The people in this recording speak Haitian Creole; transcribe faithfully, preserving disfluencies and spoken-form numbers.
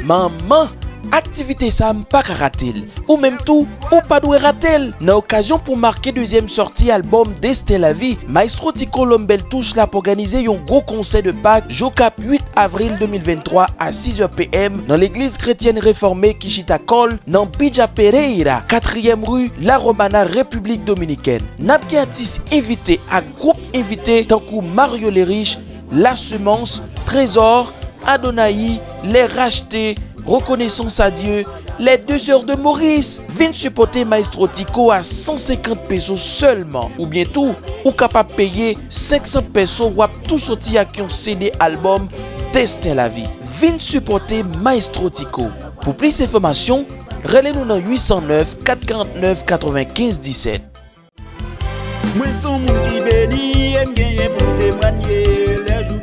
Manman, aktivite sa m pa ka rate l. Ou menm tou, ou pa dwe rate l. Nan okazyon pou make dezyèm sòti albòm Desten Lavi, Maestro Tico Lòm Bèl Touch la ap òganize yon gwo konsè de Pak jou k ap uit avril de mil venntwa a sizè p m nan legliz kretyèn refòme ki chita kò l nan Bija Pereira, katriyèm ri La Romana, Repiblik Dominikèn. N ap gen atis envite ak gwoup envite tankou Mario Lerich, La Semence, Trésor, Adonaï, Les Rachetés, Reconnaissance à Dieu, Les Deux Sœurs de Maurice. Vin sipòte Maestro Tico a san senkant peso sèlman. Oubyen tou, ou kapab peye senk san peso, w ap tou soti ak yon C D albòm Desten Lavi. Vin sipòte Maestro Tico. Pou plis enfòmasyon, rele nou nan uit san nèf, kat karant nèf, katrevenkenz disèt. Mwen se yon moun ki beni e m genyen pou m temwanye lè jou